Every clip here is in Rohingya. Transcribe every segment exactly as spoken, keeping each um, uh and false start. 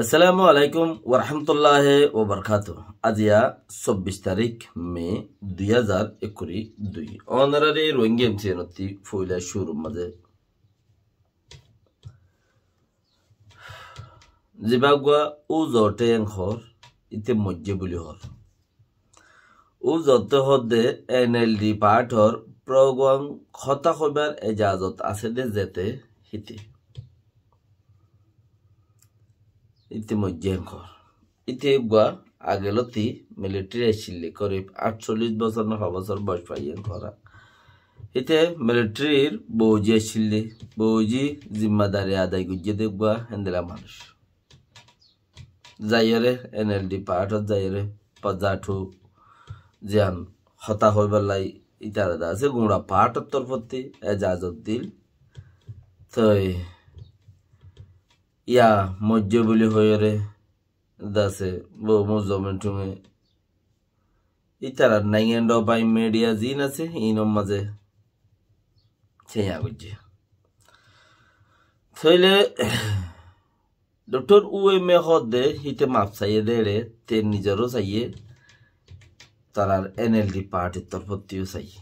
Assalamu alaikum warahmatulláhi wabarakátuhu. Aziya sobbic tarík me dui házar ekkuri dui. Ónorare Rohingya M C N ottí foila cúrur mazé zibá uggwá U Zote en hoór, íte moijjé buli hoór. U Zote hoódde N L D partor program hotá hoibár ejazot asé dé zete híte. Íte moijjé en hoór. Íte uggwá age lóti militari accíl dé, korib añccollic bosór né ho bosór boc faiyé en hoór. Íte militarir bouji accíl dé, bouji zimmadari adai goijjé dé uggwá héndilla manúic. Zaiyóre N L D partot zaiyóre, Pazathu ziyan hotá hoibállai ítara dase guñça partor torfottí ejazot dil. Toi ya moijjé buli hoiyóre dase bou muzzomin thunge ítarar naingan dhobai media ziín asé, iínor mazé céña goijjé. Tóile Doktor U M A hoódde híte maf saiyé dé eçé, te nizoró saiyé, tarar N L D partir torfottíyo saiyé.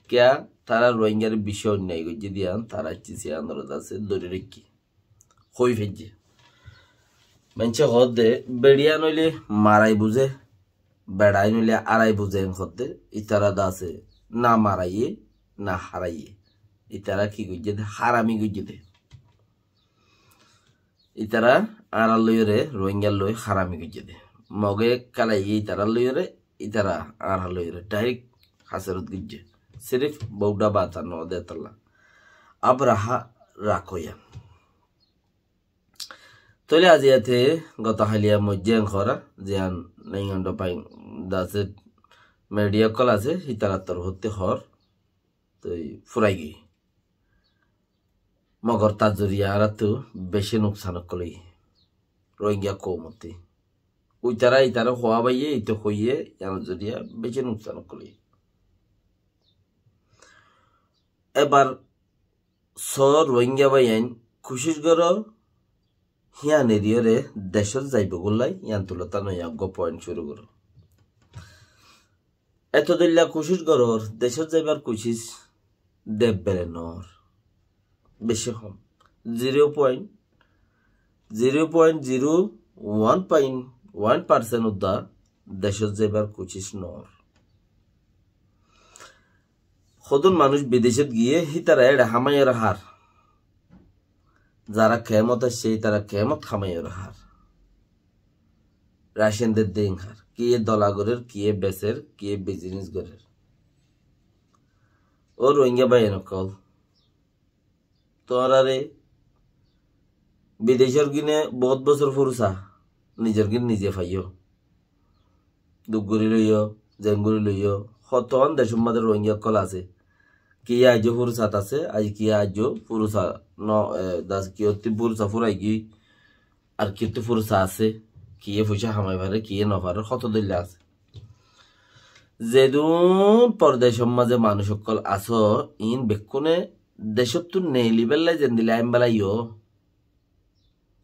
Kiyá, tará Rohingyar bicí onniyai goijjé dé yían, tará aiccé siyánor dase dóri raikkí. Hoi faijjé. Maincé hoódde, beçiyan óile marai buzé, beçain óile arai buzé en hoódde, ítara dase na maraiyé, na haraiyé. Ítara ki goijjé dé? Harami goijjé dé. Ítara añárar loiyóre, Rohingyar loi harami goijjé dé. Moge kalaiyé ítara loiyóre, ítara añárar loiyóre. Direct haserot goijjé. Sirif bouda bata no dé tolla. Abraha rakoyan. Tóile aziya te goto hailiya moijjé en hoór, ziyan naingan dhobai dase media ókkol asé, hítarar torfotté hoór, toi furai giyé. Mogor tar zoriya añárattu bicí nuksan ókkol óiye Rohingya koumottí. Uitara ítara hoóa baiyé, íte hoiyé, yíanor zoriya bicí nuksan ókkol óiye. Ebar só Rohingya báiyain kucíc goró, híyan eriyóre decót zaibo góllai, yían tulóta noya eggúa point cúru goró. Eto dóilla kucíc gorór, decót zaibar kucíc dé ebbere noór. Bicí hom. Zero point zero point zero one point one percent udda decót zaibar kucíc noór. Hodún manúic bidecót giyé, hítara eçe hamaiyóre hár. Zará kemot aiccé, ítara kemot hamaiyóre hár. Raciyan der dé hín hár. Kiyé dola gorér, kiyé beser, kiyé bizinis gorér. Ó Rohingya báiyain ókkol, tuáñrare bidecór gíne boóut bosór fursa, nizor gín nize faiyó. Duk gorí loiyó, zen gorí loiyó, hotón decór mazé Rohingya ókkol asé. Kiyé aijjó furusat asé, aijjó kiyé aijjó furusa no, e, das kiyótti furusa furai giyói, ar kiyótti furusa asé, kiyé foicá hamai farer, kiyé no farer, hotó dóilla asé. Zedún pordecór mazé manúic ókkol asó, iín bekkúne decóttu neelibállai zendila aimbálaiyó,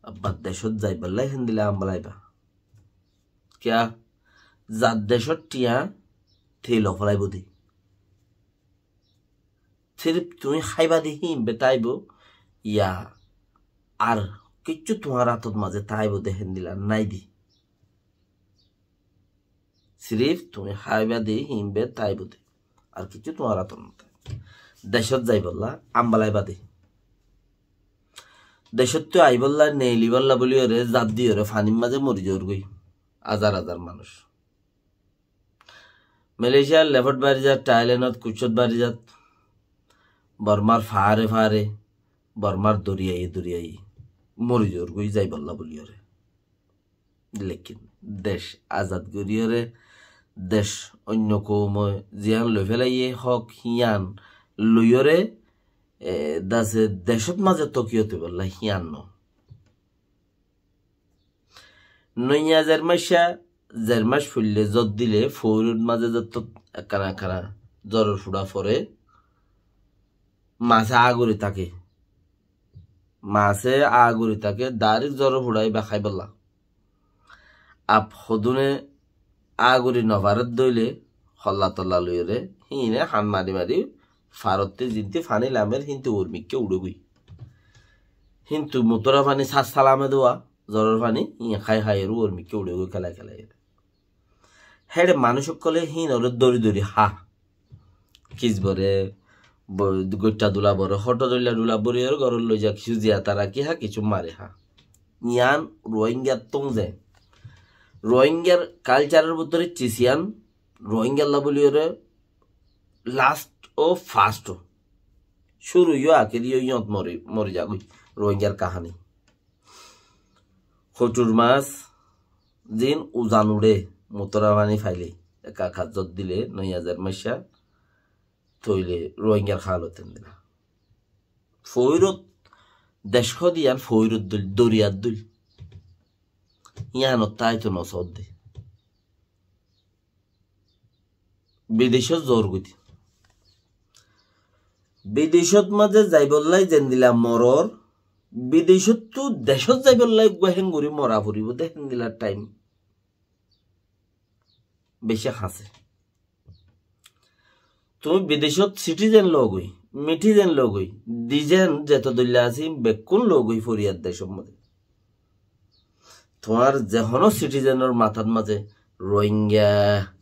abbar decót zaibállai héndila aimbálaiba. Kiyá? Zar decót thiañ te lofélaibóu dé. Sirif tuñí háiba dé híin be táaibou, ya ar kiccú tuáñr átot mazé táaibou dé héndila nái dé. Sirif tuñí háiba dé híin be táaibou dé. Ar kiccú tuáñr átot no táaibou. Decót zaibálla aimbálaiba dé. Decóttu aibálla neelibálla bóliyoré zaf diyoré fanir mazé mori zoór goi. Azar azar manúic. Malaysiar lefot bari zat, Thailandot kuccót bari zat, Bormar faáre faáre, Bormar doriyaye doriyaye mori zoór goi zaibálla bóliyoré. Lekin dec azad goríyoré, dec oinno koume ziyán loifélaiyé hók híyan loiyóre, e, dase decót mazé tokiyot óibolla híyan no. Noiya zer maicá, zer mac foillé zot dilé, fourot mazé zottót ekkana ekkana zoror fura foré, masé agori táke. Masé agori táke, dairek zoror fura ibá háibolla. Af hodúne aá gorí nofarédde óile holla tolla loiyóre híine han mari mari farottí zintí faní lamer híntu uor mikká uçé goi. Híntu mutóra faní sás salamé dé uá, zoror faní, híin hái háiyore uor mikká uçé goi kélai kélai. Héçe manúic ókkolé híinoré dóri dóri há. Kisboré, bo-, goittá dula boré, hoto dula dula boré, ar górot loi za, kissú ziyata rakí há, kissú mari há. Yián Rohingyattún ze. Rohingyar kalcaror bútore cis yián, Rohingyalla bóliyoré last ó fast ó. Cúru yó akéri yó yíot mori, mori zagói Rohingyar kaháni. Hoçur mas zin uzan uçé, mutóra faní failé, ekka ekka zot dilé, noi hajar maicá, tóile Rohingyar hálot endilla. Foóirot, dec hoó de yián foóirot dóil, doriyat dóil. Yiánot táito nosódde. Bidecót zoór goi de. Bidecót mazé zaibollá zendilla morór, bidecóttu decót zaibollá eggúa héngorí mora foribóu de héndilla thaim. Beci hañsé. Tuñí bidecót citizen logói, mitizen logói, dizen zeto dóilla así bekkún logói foriyar decór mazé. Tuáñr ze honó citizenor matát mazé Rohingya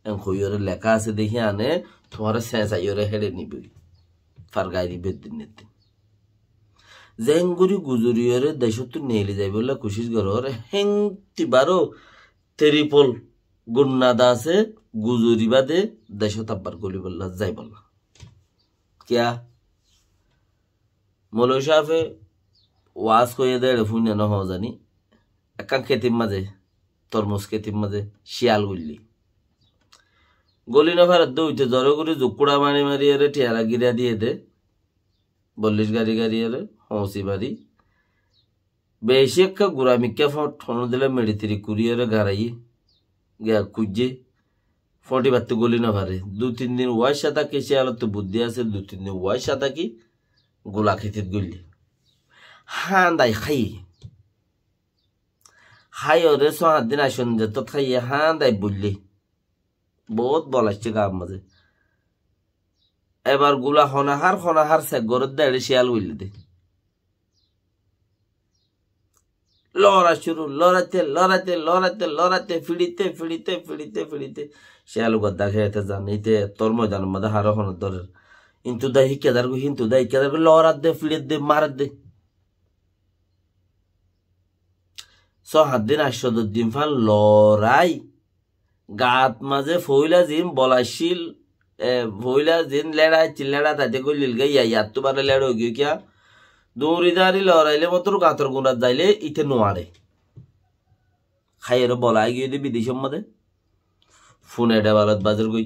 en hoiyóre leká asé de híane tuáñre señsaiyóre héçe nibói. Fargai dibóu eddin eddin. Zeéngorí guzoriyóre decóttu neeli zaibólla kucíc gorór, hénti baró teripol gunnada asé guzori bade decót abbar golibolla zaibólla. Kiyá? Moloi sáfe waás hoiyé de eçe fúinna nohó zani. Ekkán ketir mazé, tormus ketir mazé ciyal goillé. Goli nofaredde óite zoré gorí zukkúça mari mari ere tiyara gíra diyé de. Bollic gari gari ere, hoñsi mari. Beci ekka gura mikká foñt, honó dile meçi tiri kuri ere garaiyé. Giya kuijjé. Foñti battú goli nofare. Dui tin din uáicca táki, ciyalottú buddí asé, dui tin din uáicca táki, gula ketit goillé. Hándai háiye. Háiyore só hát din aiccón zettót háiye, hándai buillé. Boóut bol aiccé gaar mazé. Ebar gula honahár honahár sek gorédde eçé ciyal goillé dé. Lora cúru, loraite, loraite, loraite, loraite, fiçite, fiçite, fiçite, fiçite. Ciyal uggwá dá héite zan, íte ettór moidanor mazé haré honor dórer. Intu dá híkka zargói, hintu dá híkka zargói, loradde, fiçedde, maredde. Só hát din, aiccó dóc din fán lorai. Gaat mazé foóila zin bol accíl, e, foóila zin léça accíl, léça taite goillíl gé, ya, yattú baré léça óigiyoi kiyá. Duñri dañri lorailé motor gañtor guñçat zailé íte nuare. Háiyore bol aigiyoi dé bidecór mazé. Fune dhebalot bazar goi,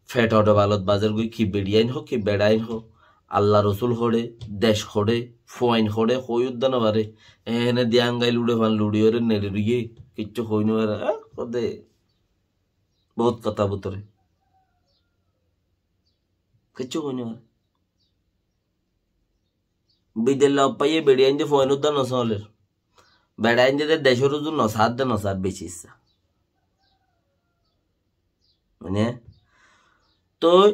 feto dhebalot bazar goi, ki beçiyain hoó, ki beçain hoó, Allah Rosul hoçé, dec hoçé, fuain hoçé, hoi udda nofare. Ehene diyangai luçe fan luçiyore neçe ruiye, kiccú hoi nofare. Ah, hode. Bout kotá bútore. Kiccú hoi nofare. Bidella oppaiye beçiyain de fuain udda nosoler. Beçain de decór uzu nosar de nosar beci issá. Mane? Toi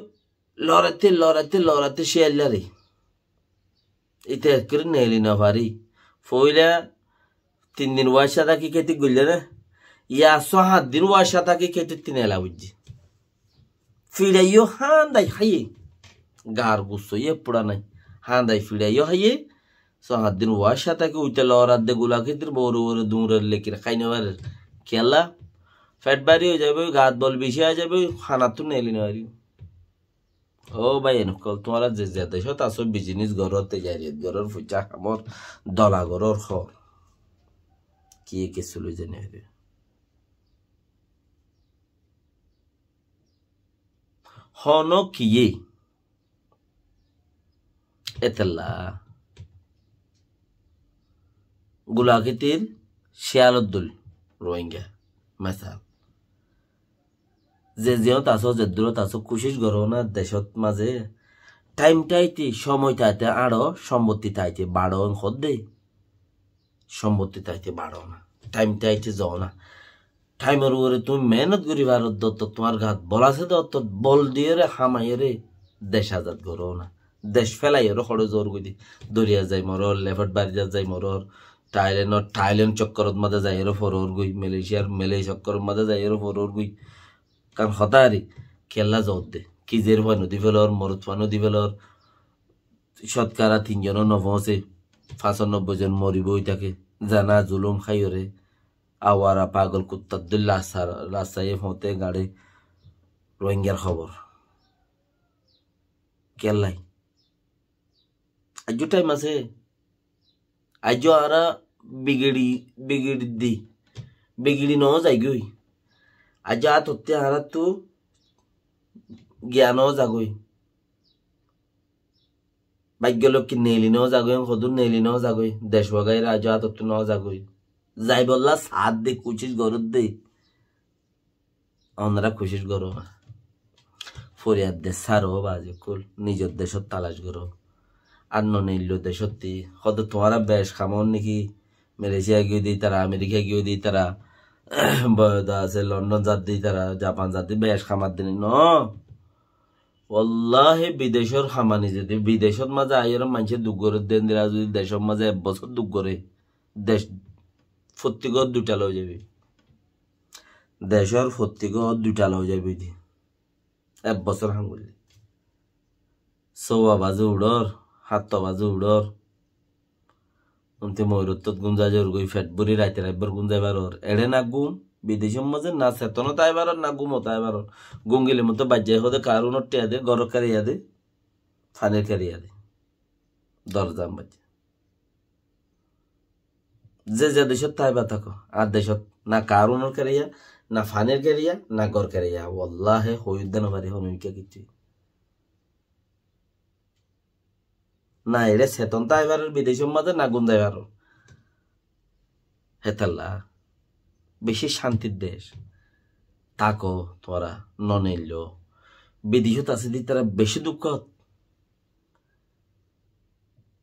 loraite, loraite, loraite ciyallari. Ite ekkere neeli nofari. Foila tin din uáicca táki ketit goillé né? Ya só hát din uáicca táki ketit tin ela buijjé. Fiçaiyó hándai háiye. Gaar gusso iye fura nai. Hándai fiçaiyó háiye. Só hát din uáicca táki uite loradde gula ketir bore bore duñrer lekir hái nofarer. Kiyólla? Fet bari ói zaiboi, gaat bol beci ói zaiboi, hánattú neeli nofaribó. Ó báiyain ókkol, tuáñra ze ze decót asó, bizinis goró, tejariyat goró, fuica hamor, dola goró, hór. Kiyé kessú loi zai nofaré. Honó kiyé. Étella gulakitir ciyalor dul Rohingya, mesal. Ze ziyót asó, ze durot asó, kucíc goró na decót mazé. Thaim thaite, cómoi thaite añçó, sombotti thaite baçó, en hoó de. Sombotti thaite baçó na. Thaim táite zoó na. Thaimor uore tuñí meénot gorí farodde ottót, tuáñr gaat bol asé de ottót, bol diyóre hamaiyóre dec azad goró na. Dec félaiyóre hoçé zoór goi de. Doriyat zai morór, lefot barizat zai morór, Thailenor Thailen cokkorot mazé zaiyóre forór goi, Malaysiar Malay cokkorot mazé zaiyóre forór goi. Karon hotá ari, kiyólla zoódde? Ki zer fua nodi felor, morot fua nodi felor, cótkara tin zonó no foóñse, fañsanobboi zon mori boi táke, zana zulum háiyore, awara pagol kuttar dóilla rasta, rastaiye foóñte gañçe, Rohingyar hóbor. Kiyólla? Aijjó thaim asé. Aijjó añára bigiri, bigiri di, bigiri no zaigói. Aijjó atottí añáráttu giya no zagói. Báiggo lokki neeli no zagói, hodún neeli no zagói. Dec wagaira aijjó atottú no zagói. Zaibolla saádde, kucíc goródde. Onorá kucíc goró. Foriyad de sáro bazi ókkol, nizor decót talac goró. Ar no neillo decótti. Hóde tuáñra bec kamor niki? Malaysia giyó de ítara, Amerika giyó de ítara, boyoda asé, London zadde ítara, Japan zadde, bec kamadde ni? No. Wallahi, bidecór hamani zodi bidecót mazé aiyóre maincé duk goré, dendira zodi decót mazé ek bosór duk goré, dec fottí gór duitala ói zaibo. Decór fottí gór duitala ói zaibo de. Ek bosór ham goille. Sówa bazé uçór, hátta bazé uçór. Unte moirottót gúm zai zor goi, fet bóri raite raibbar gúm zai faror. Eçé na gúm, bidecór mazé na setonó tái faror, na gúmo tái faror. Gúm gile motto baijjai hóde karunor thiya de, góror keriya de, fanir keriya de. Dorzan baijjai. Ze ze decót táiba táko, ar decót na karunor keriya, na fanir keriya, na gór keriya. Wallahi, hoiyúdde no fari, hono ikká kiccú. Na eçé seton tái faror bidecór mazé, na gúm zai faror. Hétalla beci cántir dec. Táko tuáñra, no neillo. Bidecót asé de ítara beci dukkót.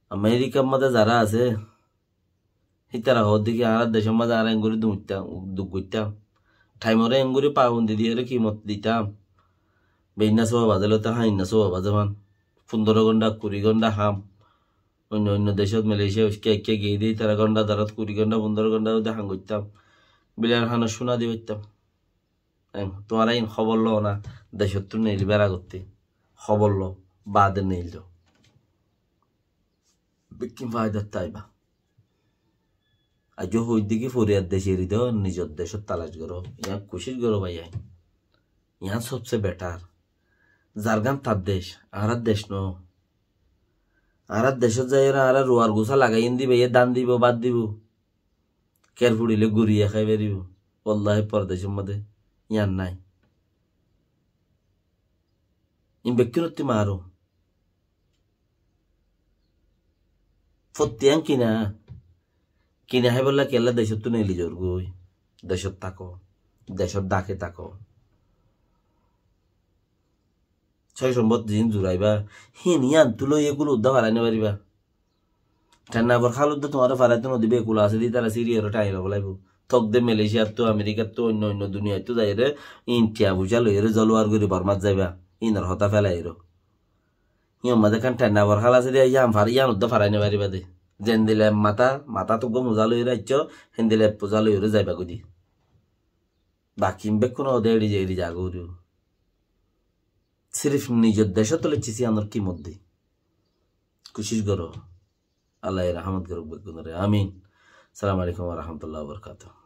Amerikar mazé zará asé, ítara hoódde ki, añárar decór mazé añára engorí duk goittám, duk goittám. Thaimoré engorí pabondi diyóre kimot ditam. Beinna sówa bazé loite háinna sówa bazé fán. Fundoro gónda, kuri gónda ham. Oinno oinno decót, Malaysia, uikká ikká giyé de ítara gónda darat kuri gónda, fundoro gónda de ham goittám. Bilar hanor cúna di faittám. Em, tuáñra in hóbor ló na, decóttu neilibar agottí. Hóbor ló, baade neillo. Bekkún faidat táiba. Aijjó hoóidde ki, foriyar dec eri do, nizor decót talac goró. Yián kucíc goró bái ain. Yián sobse betar. Zargán tar dec, añárar dec no. Añárar decót zaiyóre añára ruar gusá lagai endí baiye dán dibo, bát dibo. Ker fuçile guriye hái faribo. Wallahi, pordecór mazé yián nái. In bekkúnottí marum. Fottí yián kina, kina háibolla kiyólla decóttu neili zor goi. Decót táko, decór dháke táko. Sói sombot ziín zuraiba, híin yiántu loi egul uddá farai no fariba. Thenna bor hál uddá tuáñre faraito no dibo, ekul asé de ítara siriyóre thañi loi félaibo. Tók de Malaysiattu, Amerikattu, oinno oinno duniyaittu zaiyóre, in thiya foicá loiyóre zoluwar gori Bormat zaiba, inor hotá félai ero. Híyan mazé ekkán thenna bor hál asé de, yián far-, yián uddá farai no fariba de. Zendilla matá, matát uggúa muzá loiyóre aiccó, héndilla ek fuzá loiyóre zaiba goi de. Baki bekkún ode eri, eri zagói de. Sirif nizor decót óile cis yiánor kimot de. Kucíc goró. Allaye rahmot gorouk bekkúnore. Amin. Assalamu alaikum wa rahmatullahi wa barakatuhu.